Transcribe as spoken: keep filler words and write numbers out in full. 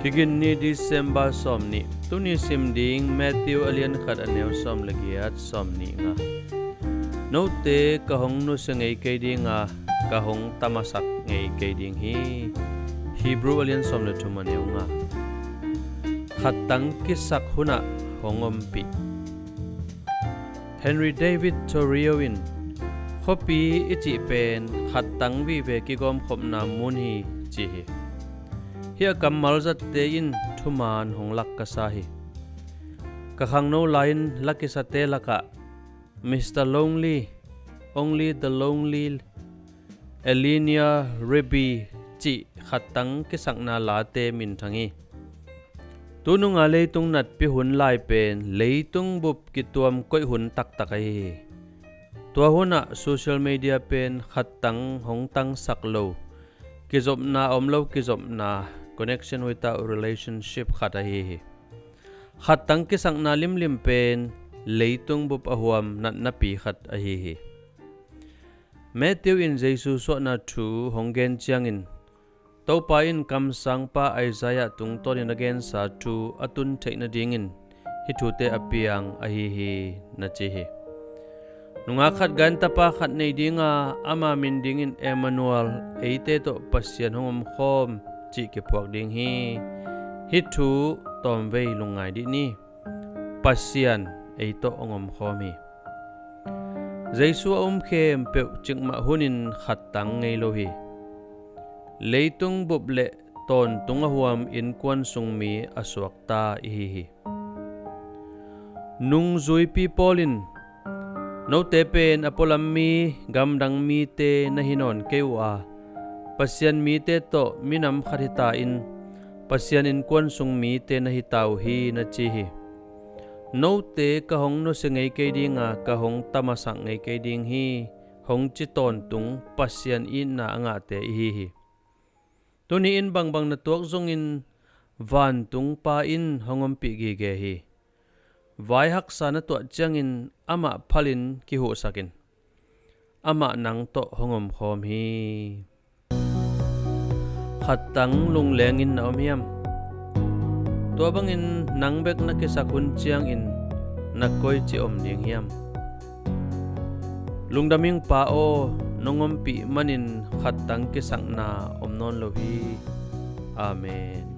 Tigin ni December sawm nih. Tuni sim ding Matthew a lian khat a neu sawm le giat, sawm nih nga. Note ka hong nusia ngei kei ding a, ka hong tamasak ngei kei ding hi. Hebrew a lian sawm le thum a neu nga. Khattang kisak hunah hong ompih. Henry David Thoreau in, khuapi i cih pen khattang vive kigawmkhopna mun hi, ci hi. Hih a kammal zatte in thuman hong lak ka sa hi. Ka khangno lai-in la kisate lakah Mister Lonely, Only the Lonely, Eleanor Rigby cih khattang kisakna late minthang hi. Tununga leitung natpi hun lai pen leitung bup kituam koih hun taktak ahi hi. Tua hunah social media pen khattang hong tangsak lo, kizopna om lo kizopna, connection without relationship khat ahi hi. Khattang kisakna limlim pen leitung bup a huam natnapi khat ahi hi. Matthew in Jesu suahna thu hong gen ciangin, Topa in kamsangpa Isaiah tungtawnin a gensa thu a tun theih nadingin hih thute a piang ahi hi, na ci hi. Nungak khat gai-in tapa khat nei dinga, ama min dingin Emmanuel, eite tawh Pasian hong omkhawm, cih kiphuak ding hi. Hih thu tawmvei lungngai dih ni. Pasian ei tawh hong omkhawm hi. Jesu a um khempeuh cikmah hunin khattang ngei lo hi. Leitung bup le tawntung a huam innkuan sung mi a suakta i hi hi. Nungzuipi Paul in, note pen a pualam mi, gamdang mite na hi nawn kei uh a, Pasian mite tawh minam khat hita in, Pasian innkuan sung mite na hita uh hi, na ci hi. Note ka hong nusia ngei kei ding a, ka hong tamasak ngei kei ding hi, hong ci tawntung Pasian itna a ngahte i hi hi. Tuni in bangbang na tuak zongin vantung Pa in hong ompih gige hi. Vai haksa na tuah ciangin amah phalin kihuhsak in. Amah nang tawh hong omkhawm hi. Khattang lunglengin na om hiam? Tua bangin nang bek na kisak hun ciangin na koici om ding hiam? Lungdam ing Pa aw, nong ompih manin khattang kisakna om nawn lo hi. Amen.